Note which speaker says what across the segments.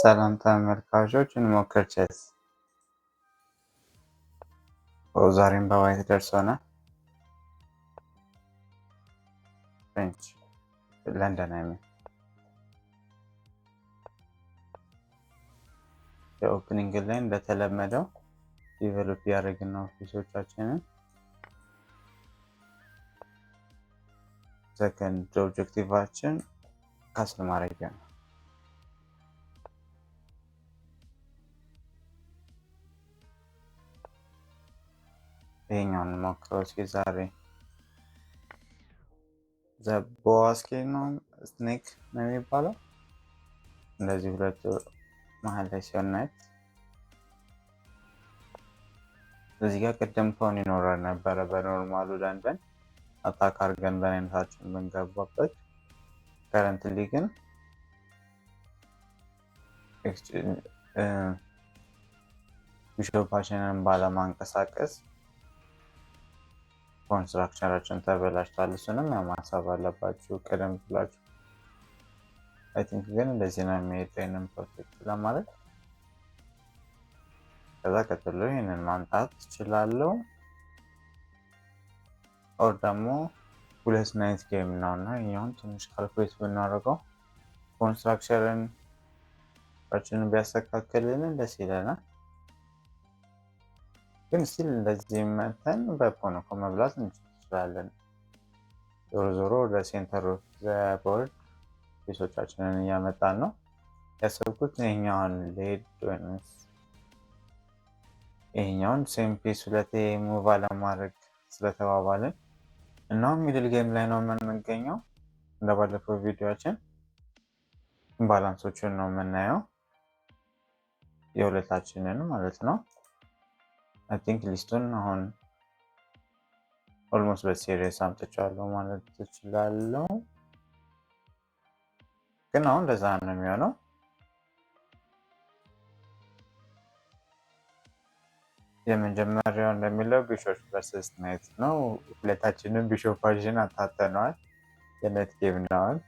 Speaker 1: ሰላም ተመልካቾች፣ እንሞክር ቼስ። ዛሬም በ white ደርሶናል። French London፣ I mean የ opening ላይ እንደተለመደው develop እያደረግን ነው piece ኦቻችንን። Second objective ኣችን castle ማድረጊያ ነው። ይሄኛውን ሞክረው እስኪ ዛሬ። Boaski ነው፣ snake ነው የሚባለው። እንደዚህ ሁለቱ መሀል ላይ ሲሆን knight እዚህ ጋር ቅድም pawn ይኖረን ነበረ። በ normal ኡ London attack አድርገን በ knight ኣችን ብንገባበት፣ currently ግን bishop ኣችንን ባለማንቀሳቀስ pawn structure ኣችን ተበላሽቷል። እሱንም ያው ማሰብ አለባችሁ ቀደም ብላችሁ። I think ግን እንደዚህ ነው የሚሄደው ይህንን protect ለማድረግ። ከዛ ቀጥሎ ይህንን ማምጣት እችላለሁ። Or ደግሞ ሁለት knight game ነው እና ይኛውን ትንሽ calculate ብናደርገው pawn structure ን ኣችንን ቢያስተካክልልን ደስ ይለናል። ግን still እንደዚህ መተን በ pawn እኮ መብላት እንችላለን። ዞሮ ዞሮ ወደ center of the board piece ኦቻችንን እያመጣን ነው። ያሰብኩት ይሄኛውን ልሄድ ወይንስ ይሄኛውን same piece ሁለቴ move አለማድረግ ስለተባባልን እና middle game ላይ ነው የምንገኘው። እንደባለፈው ቪዲዮችን balance ኦችን ነው የምናየው፣ የሁለታችንን ማለት ነው። I think list ኡን አሁን almost በ serious አምጥቼዋለሁ ማለት እችላለሁ። ግን አሁን እንደዛ ነው የሚሆነው። የመጀመሪያው እንደሚለው bishop versus knight ነው። ሁለታችንም bishop ኣችን አታተነዋል። የ knight game ነዋል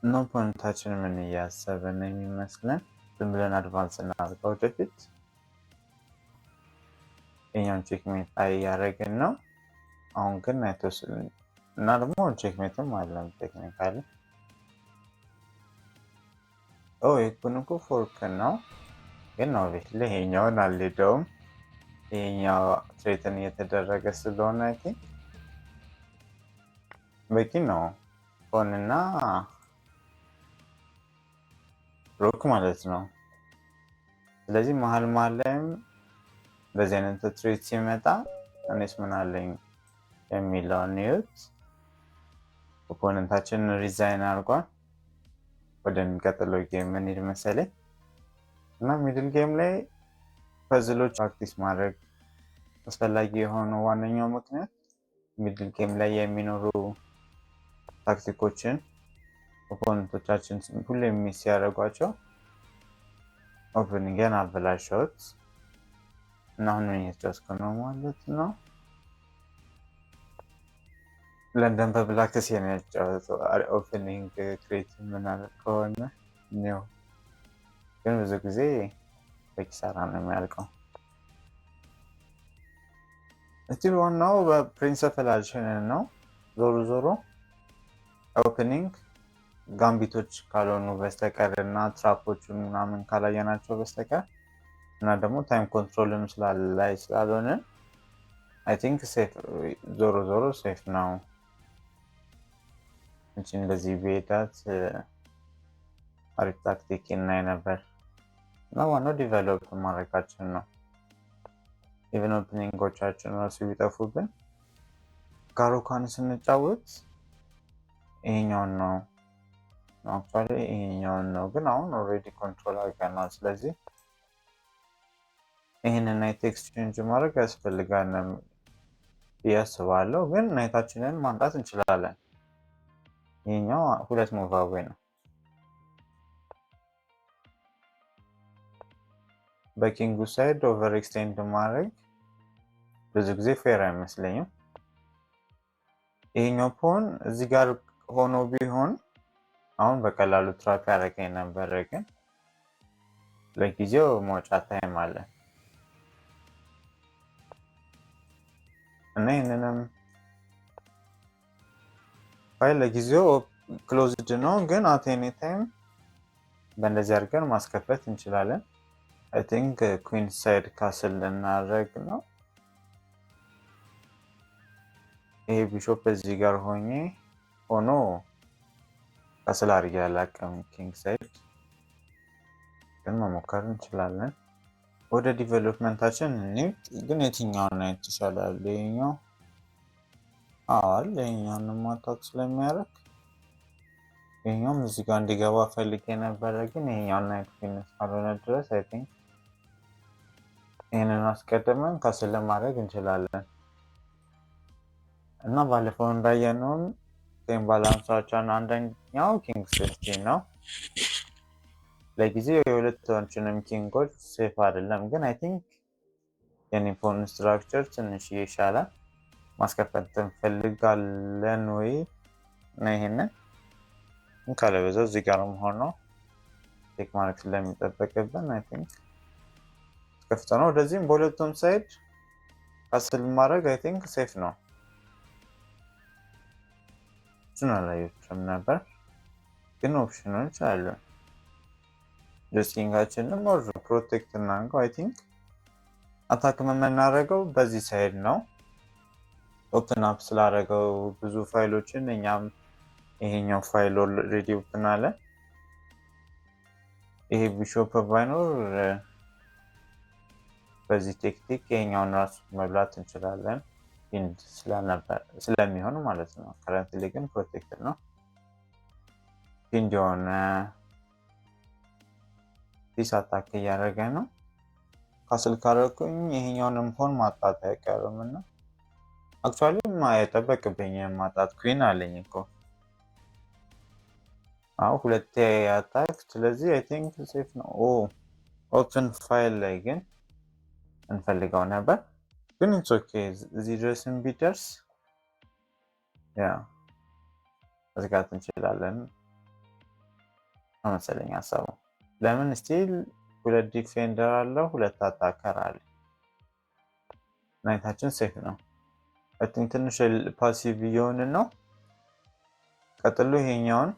Speaker 1: እና opponent ኣችን ምን እያሰበ ነው የሚመስለን? ዝም ብለን advance እናድርገው ወደፊት። የኛውን checkmate ላይ እያደረግን ነው። አሁን ግን knight እና ደግሞ checkmate ም አለን technically። የኩን እኮ fork ነው፣ ግን obviously ይሄኛውን አልሄደውም። ይሄኛው threaten እየተደረገ ስለሆነ I think በቂ ነው። Pawn እና rook ማለት ነው። ስለዚህ መሀል መሀል ላይም በዚህ አይነት threat ሲመጣ እኔስ ምን አለኝ የሚለውን እዩት። Opponent ኣችን resign አድርጓል። ወደሚቀጥለው game እንሂድ መሰለኝ። እና middle game ላይ puzzle ኦች practice ማድረግ አስፈላጊ የሆነው ዋነኛው ምክንያት middle game ላይ የሚኖሩ tactic ኦችን opponent ኦቻችን ሁሌ miss ያደረጓቸው። Opening ን አበላሸሁት እና አሁን ምን እየተጫወትኩ ነው ማለት ነው? London በ black ነው ያጫወተው። Opening create ምናምን ከሆነ ነው፣ ግን ብዙ ጊዜ በኪሳራ ነው የሚያልቀው። እስቲ ዋናው በ principle ኣችንን ነው። ዞሮ ዞሮ opening gambit ኦች ካልሆኑ በስተቀር እና trap ኦቹን ምናምን ካላየናቸው በስተቀር እና ደግሞ time control ም ስላላይ ስላልሆነ I think safe፣ ዞሮ ዞሮ safe ነው። እንቺ እንደዚህ ቤዳት አሪፍ ታክቲክ እናይ ነበር እና ዋናው develop ማድረጋችን ነው። Even opening ኦቻችን ራሱ ቢጠፉብን Caro-Kann ስንጫወት ይሄኛውን ነው፣ actually ይሄኛውን ነው፣ ግን አሁን already control አድርገናል። ስለዚህ ይህንን knight exchange ማድረግ ያስፈልጋል ብዬ አስባለሁ። ግን knight ኣችንን ማምጣት እንችላለን። ይሄኛው ሁለት move away ነው። በ king ኡ side over extend ማድረግ ብዙ ጊዜ fair አይመስለኝም። ይሄኛው pawn እዚህ ጋር ሆኖ ቢሆን አሁን በቀላሉ trap ያደረገኝ ነበረ፣ ግን ለጊዜው መውጫ time አለ እና ይህንንም ፋይል ለጊዜው closed ነው፣ ግን at any time በእንደዚህ አድርገን ማስከፈት እንችላለን። I think queen side castle ልናደርግ ነው። ይሄ bishop እዚህ ጋር ሆኖ castle አድርጌ አላውቅም። King side ግን መሞከር እንችላለን። ወደ development ኣችን እንሂድ። ግን የትኛውን knight ይሻላል? ይሄኛው አዋል ይሄኛውን attack ስለሚያደርግ ይሄኛውም እዚህ ጋር እንዲገባ ፈልጌ ነበረ፣ ግን ይሄኛውን knight queen እስካልሆነ ድረስ I think ይህንን አስቀድመን castle ለማድረግ እንችላለን። እና ባለፈው እንዳየነውም imbalance ኣችን አንደኛው king safety ነው። ለጊዜው የሁለቶችንም king ኦች safe አይደለም፣ ግን I think የኔ pawn structure ትንሽ ይሻላል። ማስከፈት እንፈልጋለን ወይ ነው ይሄንን ካለበዛው እዚህ ጋር መሆን ነው take ማድረግ ስለሚጠበቅብን I think ከፍተ ነው። ወደዚህም በሁለቱም side castle ማድረግ I think safe ነው። እሱን አላየሁትም ነበር፣ ግን ኦፕሽኖች አሉ። King ኣችንን more protect እናድርገው። I think attack የምናደርገው በዚህ side ነው። Open up ስላደረገው ብዙ ፋይሎችን እኛም ይሄኛው file already open አለ። ይሄ bishop ባይኖር በዚህ ቴክቲክ ይሄኛውን ራሱ መብላት እንችላለን፣ pinned ስለሚሆን ማለት ነው። Currently ግን protected ነው። Pinned የሆነ piece attack እያደረገ ነው። Castle ካደረኩኝ ይሄኛውንም pawn ማጣት አይቀርም እና actually አይጠበቅብኝም ማጣት፣ queen አለኝ እኮ። አዎ፣ ሁለቴ attack። ስለዚህ I think safe ነው። ኦ፣ open file ላይ ግን እንፈልገው ነበር፣ ግን it's okay። እዚህ ድረስም ቢደርስ yeah መዝጋት እንችላለን መሰለኝ ሀሳቡ። ለምን still ሁለት defender አለው፣ ሁለት attacker አለ። Knight ኣችን safe ነው። I think ትንሽ passive እየሆንን ነው። ቀጥሎ ይሄኛውን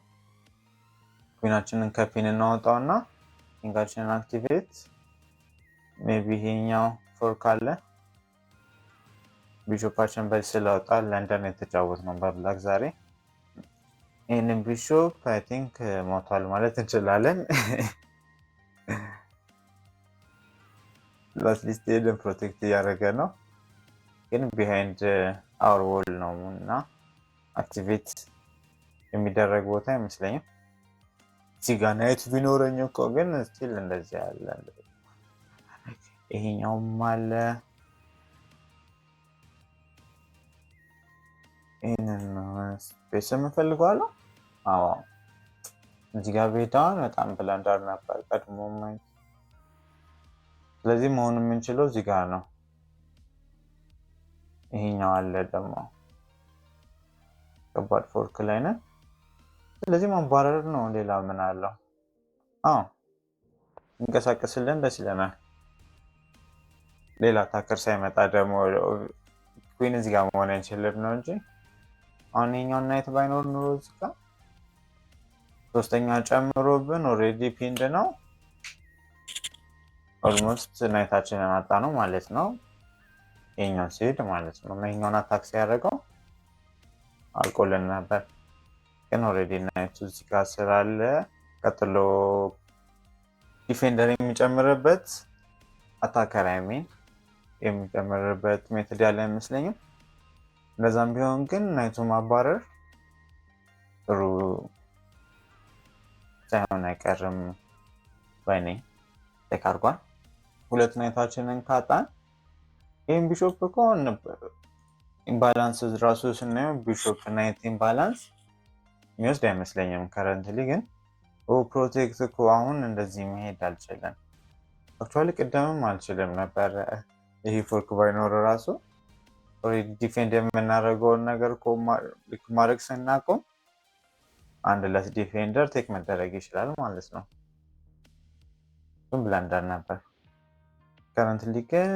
Speaker 1: queen ኣችንን ከ pin እናወጣውና king ኣችንን activate፣ maybe ይሄኛው fork አለ። Bishop ኣችን በዚህ ስለወጣ ለንደን የተጫወት ነው በ black ዛሬ። ይህንን bishop I think ሞቷል ማለት እንችላለን። At least ይሄንን protect እያደረገ ነው፣ ግን behind our wall ነው እና activate የሚደረግ ቦታ አይመስለኝም። እዚህ ጋ knight ቢኖረኝ እኮ ግን still እንደዚህ ያለ ይሄኛውም አለ። ይህንን space የምፈልገዋለሁ። አዎ፣ እዚህ ጋር ቤታውን በጣም blunder ነበር ቀድሞ ማየት። ስለዚህ መሆን የምንችለው እዚህ ጋር ነው። ይሄኛው አለ ደግሞ፣ ከባድ fork ላይ ነን። ስለዚህ ማባረር ነው። ሌላ ምን አለው? አዎ፣ እንቀሳቀስልን ደስ ይለናል። ሌላ attacker ሳይመጣ ደግሞ queen እዚህ ጋር መሆን አይችልም ነው እንጂ አሁን ይሄኛውን knight ባይኖር ኑሮ እዚህ ጋር ሶስተኛ ጨምሮብን already pinned ነው። Almost knight ኣችንን አጣ ነው ማለት ነው። ይሄኛውን ሲሄድ ማለት ነው። ይሄኛውን attack ሲያደርገው አልቆልን ነበር፣ ግን already knight ኡ እዚህ ጋር ስላለ ቀጥሎ defender የሚጨምርበት፣ attacker I mean የሚጨምርበት method ያለ አይመስለኝም። እንደዛም ቢሆን ግን knight ኡ ማባረር ጥሩ ሳይሆን አይቀርም ባይ ነኝ። Take አድርጓል። ሁለት knight ኣችንን ካጣን ይህም bishop እኮ imbalance ራሱ ስናየው bishop knight imbalance የሚወስድ አይመስለኝም። Currently ግን protect እኮ አሁን እንደዚህ መሄድ አልችልም። Actually ቅደምም አልችልም ነበር። ይህ fork ባይኖር ራሱ defend የምናደርገውን ነገር ማድረግ ስናቆም አንድ less defender take መደረግ ይችላል ማለት ነው። እሱም blunder ነበር። Currently ግን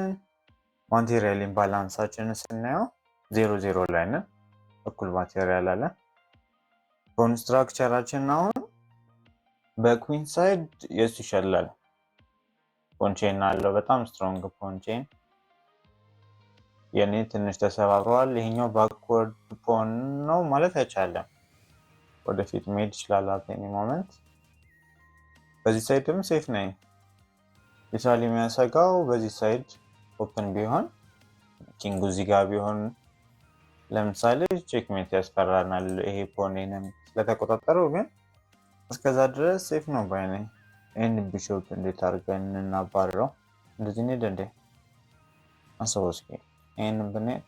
Speaker 1: material imbalance ኣችንን ስናየው 0-0 ላይ ነን። እኩል material አለን። Pawn structure ኣችን አሁን በ queen side የእሱ ይሻላል። Pawn chain አለው፣ በጣም strong pawn chain። የኔ ትንሽ ተሰባብረዋል። ይሄኛው backward pawn ነው ማለት አይቻልም። ወደፊት መሄድ ይችላል at any moment። በዚህ side ም safe ነኝ። Literally የሚያሰጋው በዚህ side open ቢሆን፣ king ኡ እዚህ ጋር ቢሆን ለምሳሌ checkmate ያስፈራናል። ይሄ pawn ኤንም ስለተቆጣጠረው፣ ግን እስከዛ ድረስ safe ነው ባይ ነኝ። ይህን bishop እንዴት አድርገን እናባረረው? እንደዚህ እንሂድ እንዴ? አስበው እስኪ፣ ይህን ብንሄድ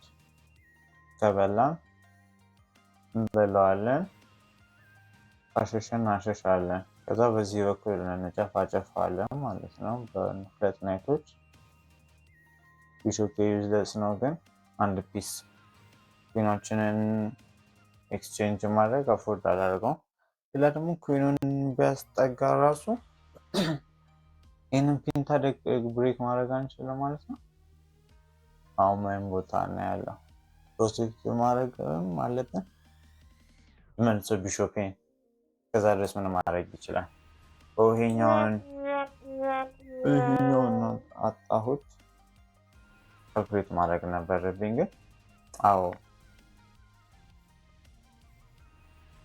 Speaker 1: ከበላን እንበላዋለን፣ አሸሸን እናሸሻለን። ከዛ በዚህ በኩል እንጨፋጨፋለን ማለት ነው በሁለት knight ኦች። Bishop useless ነው፣ ግን አንድ piece queen ኣችንን exchange ማድረግ afford አላደርገውም። ሌላ ደግሞ queen ኡን ቢያስጠጋ ራሱ ይህንን ፒንታ break ማድረግ አንችልም ማለት ነው። አሁን ወይም ቦታ ነው ያለው፣ protect ማድረግም አለብን። መልሶ bishop ኤን ከዛ ድረስ ምን ማድረግ ይችላል? ይሄኛውን አጣሁት። Calculate ማድረግ ነበረብኝ ግን አዎ፣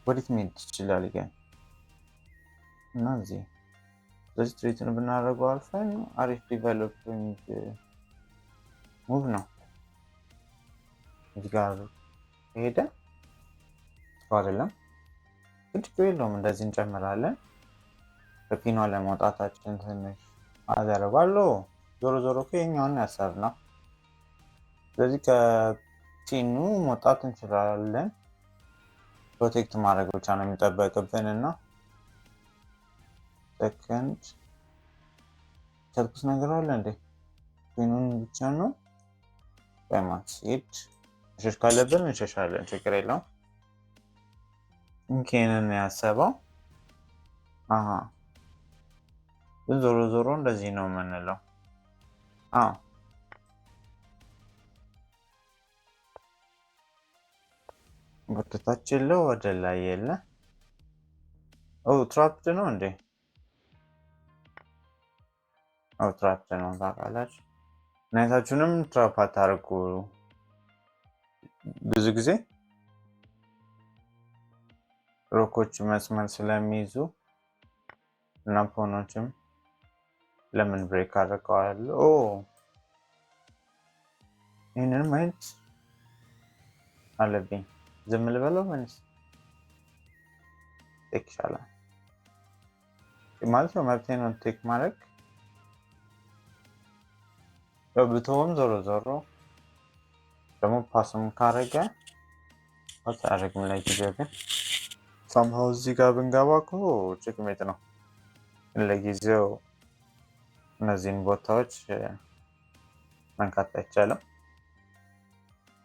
Speaker 1: ወዴት መሄድ ይችላል ግን እና እዚህ፣ ስለዚህ threaten ብናደርገው አልፈን አሪፍ developing move ነው። እዚህ ጋር ሄደ፣ ጥሩ አይደለም፣ ግን ችግር የለውም። እንደዚህ እንጨምራለን። በ pin ኗ ለመውጣታችን ትንሽ አደርጓለሁ። ዞሮ ዞሮ እኮ የኛውን ያሰብነው። ስለዚህ ከ pin ኑ መውጣት እንችላለን። Protect ማድረግ ብቻ ነው የሚጠበቅብን። እና ሰከንድ ቻልኩት ነገር አለ እንዴ? Queen ኑን ብቻ ነው በማስሄድ መሸሽ ካለብን እንሸሻለን፣ ችግር የለውም። ኬንን ያሰበው አሀ፣ ግን ዞሮ ዞሮ እንደዚህ ነው የምንለው። አዎ፣ ወደ ታች የለ፣ ወደ ላይ የለ። Oh, trapped ነው እንዴ? Oh, trapped ነው ታውቃላችሁ። Knight ኣችሁንም trap አታርጉ። ብዙ ጊዜ rook ኦች መስመር ስለሚይዙ እና pawn ኦችም ለምን break አድርገዋል? Oh፣ ይህንን ማየት አለብኝ። ዝም ልበለው ወይንስ take ይሻላል ማለት ነው? መብቴ ነው take ማድረግ። ያው ብተውም ዞሮ ዞሮ ደግሞ pass ም ካረገ፣ pass አያደርግም ለጊዜው፣ ግን somehow እዚህ ጋር ብንገባ እኮ checkmate ነው። ለጊዜው እነዚህን ቦታዎች መንካት አይቻልም።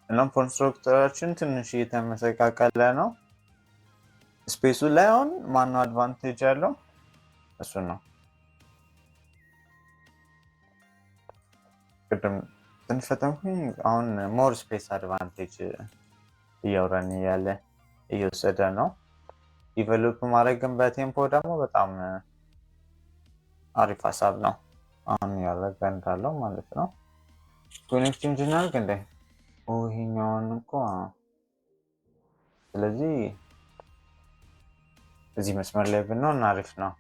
Speaker 1: እናም pawn structure ኣችን ትንሽ እየተመሰቃቀለ ነው። Space ኡ ላይ አሁን ማነው advantage ያለው? እሱ ነው። ቅድም ትንሽ ፈተንኩኝ። አሁን more space advantage እያወራን እያለ እየወሰደ ነው። Develop ማድረግን በ tempo ደግሞ በጣም አሪፍ ሀሳብ ነው። አሁን ያደረገ እንዳለው ማለት ነው። Queen exchange እናድርግ እንዴ? ይሄኛውን እኮ፣ ስለዚህ እዚህ መስመር ላይ ብንሆን አሪፍ ነው።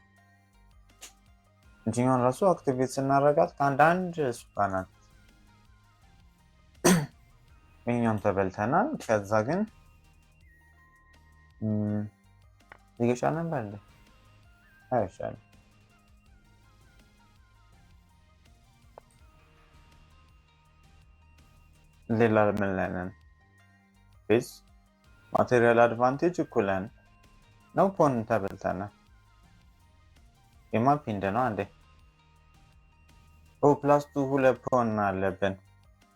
Speaker 1: እንጂኛውን ራሱ activate ስናደርጋት ከአንዳንድ እሱ ጋር ናት። ይሄኛውን ተበልተናል። ከዛ ግን ይገሻል ነበር እንዴ? አይሻልም። ሌላ ምን ላይ ነን? Base material advantage እኩለን ነው። Pawn ተበልተናል። የማ pinned ነው አንዴ። Oh, plus two ሁለት pawn አለብን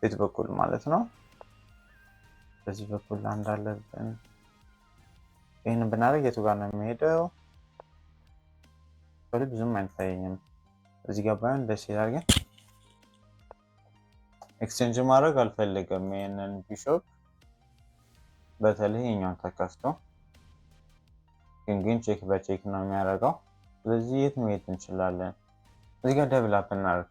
Speaker 1: ቤት በኩል ማለት ነው። በዚህ በኩል አንድ አለብን። ይህንን ብናደርግ የቱ ጋር ነው የሚሄደው? ብዙም አይታየኝም። እዚህ ጋር ባይሆን ደስ ይላል፣ ግን exchange ማድረግ አልፈልግም። ይህንን bishop በተለይ ይሄኛውን ተከፍቶ ግን check በ check ነው የሚያደርገው። ስለዚህ የት መሄድ እንችላለን? እዚህ ጋር double up እናድርግ።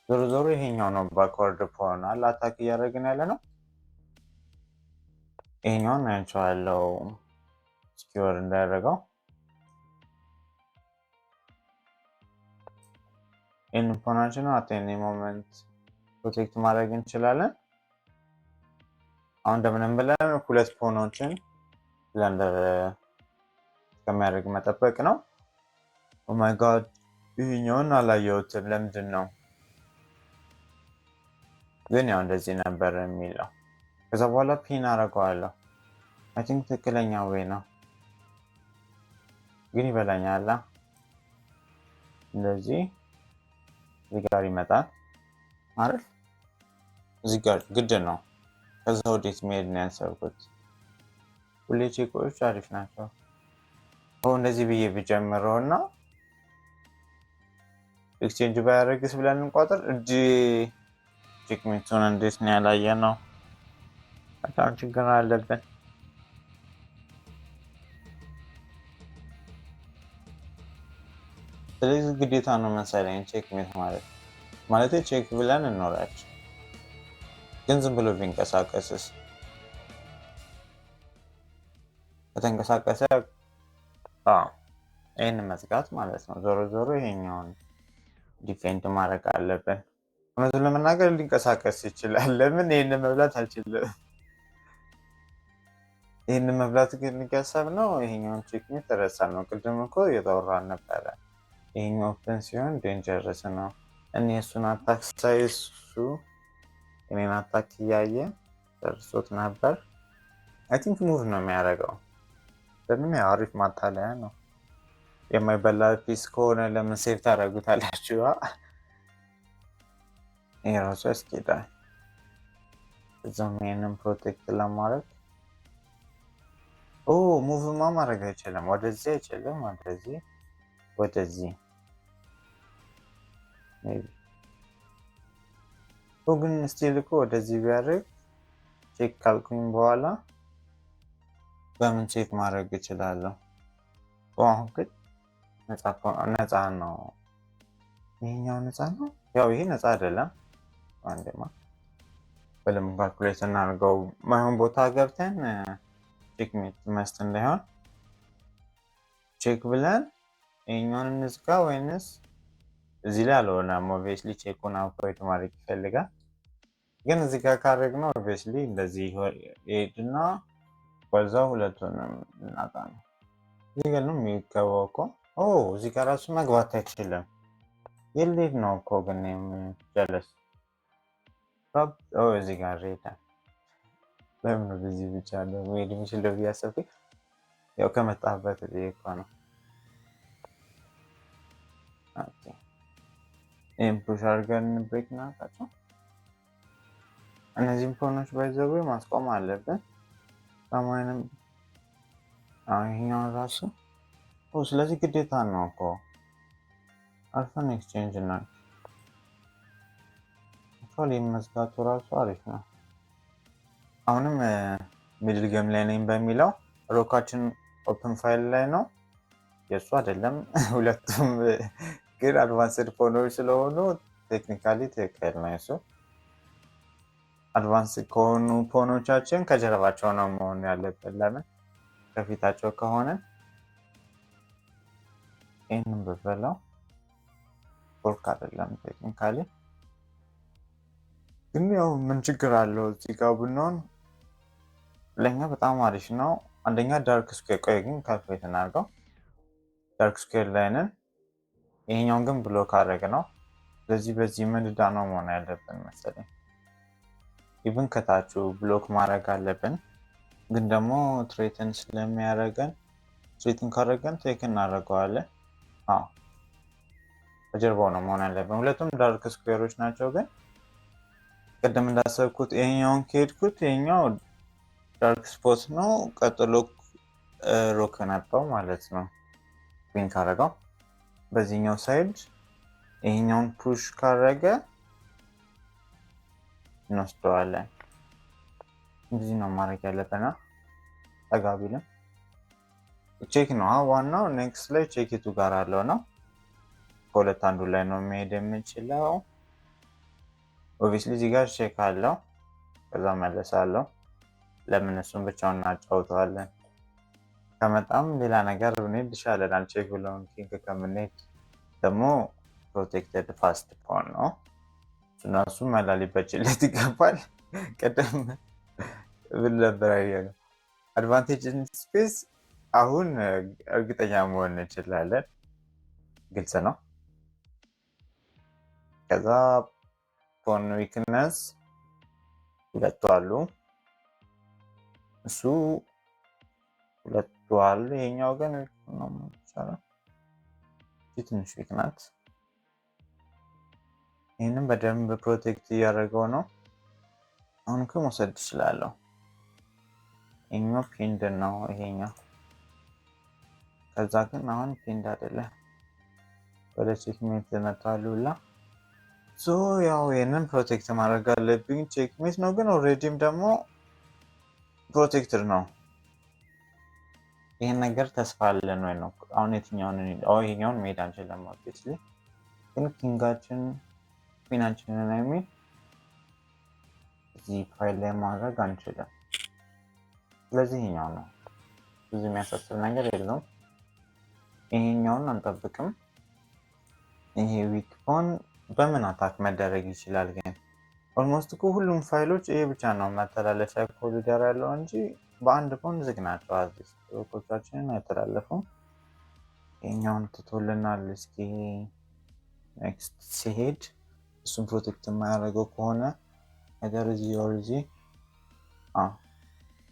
Speaker 1: ዞሮ ዞሮ ይሄኛው ነው backward pawn አለ attack እያደረግን ያለ ነው። ይሄኛውን አይቼዋለሁ secure እንዳያደረገው። ይህንን pawn ኣችንን at any moment protect ማድረግ እንችላለን። አሁን እንደምንም ብለን ሁለት pawn ኦችን blunder እስከሚያደርግ መጠበቅ ነው። Oh my God፣ ይህኛውን አላየሁትም። ለምንድን ነው ግን? ያው እንደዚህ ነበር የሚለው። ከዛ በኋላ pin አደርገዋለሁ። I think ትክክለኛ way ነው፣ ግን ይበላኛል። እንደዚህ እዚህ ጋር ይመጣል አይደል? እዚህ ጋር ግድ ነው። ከዛ ወዴት መሄድ ነው ያሰብኩት? ሁሌ check ኦች አሪፍ ናቸው። እንደዚህ ብዬ ብጀምረው እና exchange ባያደርግስ ብለን እንቋጥር። እጅ checkmate ኡን እንዴት ነው ያላየ ነው? በጣም ችግር አለብን። ስለዚህ ግዴታ ነው መሰለኝ checkmate ማለት check ብለን እንኖራቸው። ግን ዝም ብሎ ቢንቀሳቀስስ? ከተንቀሳቀሰ ይህን መዝጋት ማለት ነው። ዞሮ ዞሮ ይሄኛውን defend ማድረግ አለብን። እውነቱን ለመናገር ሊንቀሳቀስ ይችላል። ለምን ይህን መብላት አልችልም? ይህን መብላት ግን እያሰብ ነው። ይሄኛውን checkmate ረሳ ነው። ቅድም እኮ እየተወራን ነበረ። ይሄኛው open ሲሆን dangerous ነው። እኔ እሱን attack ሳይ እሱ እኔን attack እያየ ደርሶት ነበር። I think move ነው የሚያደርገው። ለምን ያው አሪፍ ማታለያ ነው። የማይበላ piece ከሆነ ለምን save ታደርጉታላችሁ? ይሄ ራሱ ያስኬዳል። እዛም ይሄንን protect ለማድረግ move ማ ማድረግ አይችልም። ወደዚህ አይችልም። ወደዚህ ወደዚህ maybe ግን still እኮ ወደዚህ ቢያደርግ check ካልኩኝ በኋላ በምን check ማድረግ እችላለሁ? አሁን ግን ነፃ ነው። ይሄኛው ነፃ ነው። ያው ይሄ ነፃ አይደለም። አንዴማ በደንብ calculate እናድርገው። ማይሆን ቦታ ገብተን checkmate must እንዳይሆን check ብለን ይሄኛውን እንዝጋ ወይንስ እዚህ ላይ አልሆነም። Obviously check ኡን avoid ማድረግ ይፈልጋል። ግን እዚህ ጋር ካደረግነው obviously እንደዚህ ይሄድና በዛው ሁለቱንም እናጣ ነው። እዚህ ጋር ነው የሚገባው እኮ። እዚህ ጋር ራሱ መግባት አይችልም። የሌት ነው እኮ ግን ጀለስ እዚህ ጋር ሄደ። ለምን በዚህ ብቻ ነው መሄድ የሚችለው ብዬ አሰብኩኝ። ያው ከመጣበት ብዬ እኮ ነው። ይህን push አድርገን break እናውቃቸው። እነዚህም pawn ኦች by the way ማስቆም አለብን። ሰማይንም ይሄኛውን ራሱ። ስለዚህ ግዴታ ነው እኮ አልፈን exchange እና actually መዝጋቱ ራሱ አሪፍ ነው። አሁንም middle game ላይ ነኝ በሚለው rook ኣችን open file ላይ ነው፣ የእሱ አይደለም። ሁለቱም ግን advanced pawn ኦች ስለሆኑ technically ትክክል ነው የሱ። Advance ከሆኑ pawn ኦቻችን ከጀርባቸው ነው መሆን ያለብን። ለምን ከፊታቸው ከሆነ ይህንን ብበላው fork አይደለም technically። ግን ያው ምን ችግር አለው እዚህ ጋር ብንሆን ለእኛ በጣም አሪፍ ነው። አንደኛ dark square፣ ቆይ ግን calculate እናድርገው። Dark square ላይ ነን። ይሄኛውን ግን block አደረግ ነው። ስለዚህ በዚህ ምንዳ ነው መሆን ያለብን መሰለኝ። Even ከታቹ block ማድረግ አለብን። ግን ደግሞ threaten ስለሚያደርገን threaten ካደረገን take እናደርገዋለን። አዎ ከጀርባው ነው መሆን ያለብን። ሁለቱም dark square ኦች ናቸው። ግን ቅድም እንዳሰብኩት ይሄኛውን ከሄድኩት ይሄኛው dark spot ነው። ቀጥሎ rook ነበር ማለት ነው። Queen ካደረገው በዚህኛው side ይሄኛውን push ካረገ እንወስደዋለን። እንደዚህ ነው ማድረግ ያለብን። ጠጋ ቢልም check ነው ዋናው። Next ላይ check የቱ ጋር አለው ነው። ከሁለት አንዱ ላይ ነው መሄድ የምችለው። Obviously እዚህ ጋር check አለው። ከዛ መለሳለሁ። ለምን እሱን ብቻውን እናጫውተዋለን? ከመጣም ሌላ ነገር ብንሄድ ይሻለናል። Check ብለውን king ከምንሄድ ደግሞ protected fast pawn ነው። እሱና እሱ መላ ሊበጅለት ይገባል። ቅድም ብል ነበር ያየነው advantage space አሁን እርግጠኛ መሆን እንችላለን። ግልጽ ነው። ከዛ pawn weakness ሁለቱ አሉ። እሱ ሁለቱ አሉ። ይሄኛው ግን ነው ይቻላል። ትንሽ weak ናት። ይህንም በደንብ protect እያደረገው ነው። አሁን እኮ መውሰድ እችላለሁ። ይሄኛው pinned ነው ይሄኛው። ከዛ ግን አሁን pinned አይደለም፣ ወደ checkmate መጥቷል ሁላ። So ያው ይህንን protect ማድረግ አለብኝ። Checkmate ነው ግን already ም ደግሞ protected ነው። ይህን ነገር ተስፋ አለን ወይ ነው አሁን የትኛውን? ይሄኛውን መሄድ አንችልም። Obviously ግን king ኣችን queen ኣችንን የሚል እዚህ ፋይል ላይ ማድረግ አንችልም። ስለዚህ ይሄኛው ነው፣ ብዙ የሚያሳስብ ነገር የለውም። ይሄኛውን አንጠብቅም። ይሄ weak pawn በምን attack መደረግ ይችላል? ግን almost እኮ ሁሉም ፋይሎች ይሄ ብቻ ነው መተላለፊያ ኮሪደር ያለው እንጂ በአንድ pawn ዝግ ናቸው። At least rook ኦቻችንን አይተላለፉም። ይሄኛውን ትቶልናል። እስኪ next ሲሄድ እሱን protect የማያደርገው ከሆነ ነገር እዚህ or እዚህ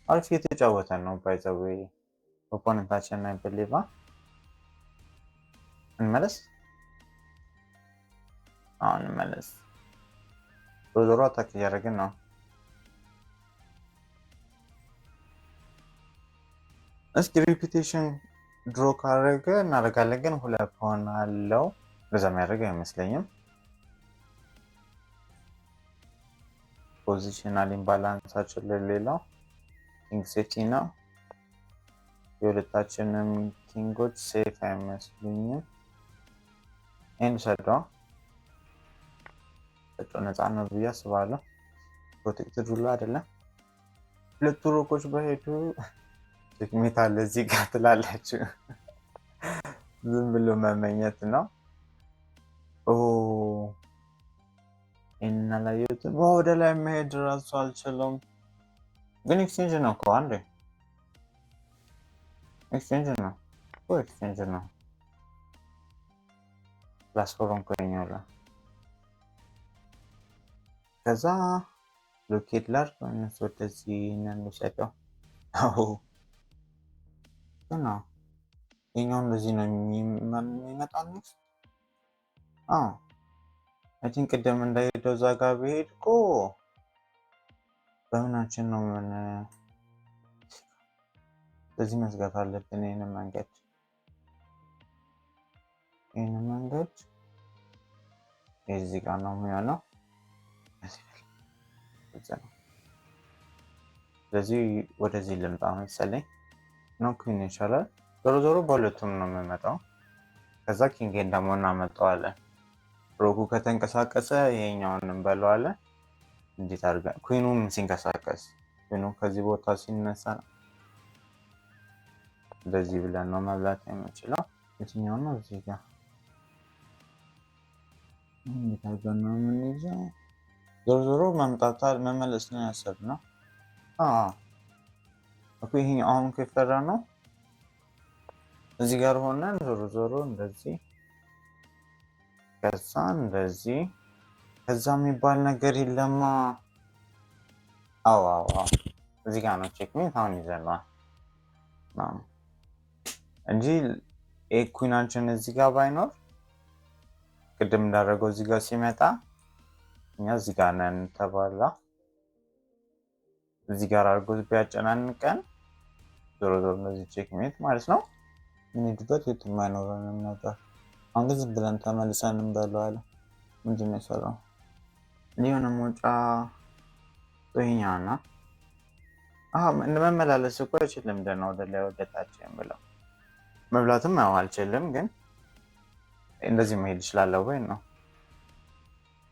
Speaker 1: አሪፍ እየተጫወተ ነው። By the way opponent ኣችን አይበሌባ እንመለስ። አሁን እንመለስ። ዞሮ ዞሮ attack እያደረግን ነው። እስኪ repetition draw ካደረገ እናደርጋለን። ግን ሁለት pawn አለው፣ በዛ የሚያደርግ አይመስለኝም። Positional imbalance ኣችን ለሌላው king safety ነው። የሁለታችንም king ኦች safe አይመስሉኝም። ይህን ሰዷ ሰጮ ነፃ ነው ብዬ አስባለሁ። Protected ሁሉ አይደለም። ሁለቱ rook ኦች በሄዱ checkmate አለ እዚህ ጋር ትላላችሁ። ዝም ብሎ መመኘት ነው። ይህንን አላየሁትም። ወደ ላይ መሄድ እራሱ አልችልም። ግን exchange ነው እኮ፣ አንዴ exchange ነው እኮ፣ exchange ነው። Plus four እንኮኛለ። ከዛ locate ላድርግ እነሱ ወደዚህ እንውሰደው። አዎ ግን ይኸኛው እንደዚህ ነው የሚመጣው። Next አዎ I think ቅድም እንዳሄደው እዛ ጋር ብሄድ እኮ በምናችን ነው ምን በዚህ መዝጋት አለብን። ይህንን መንገድ እዚህ ጋር ነው የሚሆነው። ስለዚህ ወደዚህ ልምጣ መሰለኝ ነው፣ queen ይሻላል። ዞሮ ዞሮ በሁለቱም ነው የምመጣው። ከዛ king ኤን ደግሞ እናመጣዋለን። Rook ኡ ከተንቀሳቀሰ ይሄኛውን እንበለዋለን። እንዴት አድርገን queen ኡም ሲንቀሳቀስ queen ኡ ከዚህ ቦታ ሲነሳ እንደዚህ ብለን ነው መብላት የምንችለው። የትኛው ነው? እዚህ ጋር እንዴት አድርገን ነው የምንይዘው? ዞሮ ዞሮ መምጣት መመለስ ነው ያሰብነው። Okay ይሄኛው አሁን ከፈራ ነው እዚህ ጋር ሆነን ዞሮ ዞሮ እንደዚህ፣ ከዛ እንደዚህ፣ ከዛ የሚባል ነገር የለማ። አዎ አዎ አዎ እዚህ ጋር ነው checkmate። አሁን ይዘነዋል እንጂ queen ኣችን እዚህ ጋር ባይኖር ቅድም እንዳደረገው እዚህ ጋር ሲመጣ እኛ እዚህ ጋር ነን ተባላ። እዚህ ጋር አድርጎ ቢያጨናንቀን ዞሮ ዞሮ እነዚህ checkmate ማለት ነው። የምንሄድበት የትም አይኖረንም ነበር። አሁን ግን ዝም ብለን ተመልሰን እንበለዋለን። ምንድን ነው የሰራው? የሆነ መውጫ ይኸኛው ና መመላለስ እኮ አይችልም። ደህና ወደ ላይ ወደ ታች የምለው መብላትም ያው አልችልም፣ ግን እንደዚህ መሄድ እችላለሁ ወይ ነው።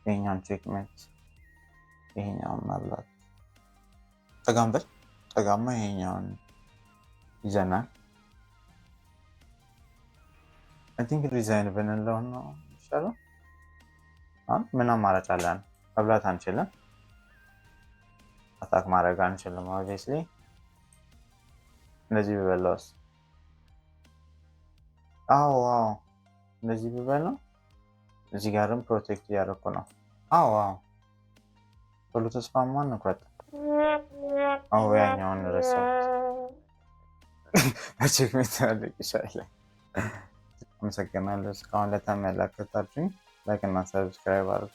Speaker 1: ይሄኛውን checkmate፣ ይሄኛውን መብላት፣ ጠጋም በል ጠጋማ፣ ይሄኛውን ይዘናል። I think resign ብንለው ነው የሚሻለው። ምን አማራጭ አለን? መብላት አንችልም። Attack ማድረግ አንችልም። Obviously እንደዚህ ብበላውስ? አዎ፣ እንደዚህ ብበላው እዚህ ጋርም protect እያደረኩ ነው። አዎ፣ ቶሎ ተስፋ አንቁረጥ። አዎ፣ ያኛውን ረሳሁት። በ checkmate ያለቅ ይሻላል። አመሰግናለሁ እስካሁን ለተመለከታችሁኝ። Like እና subscribe አድርጉ።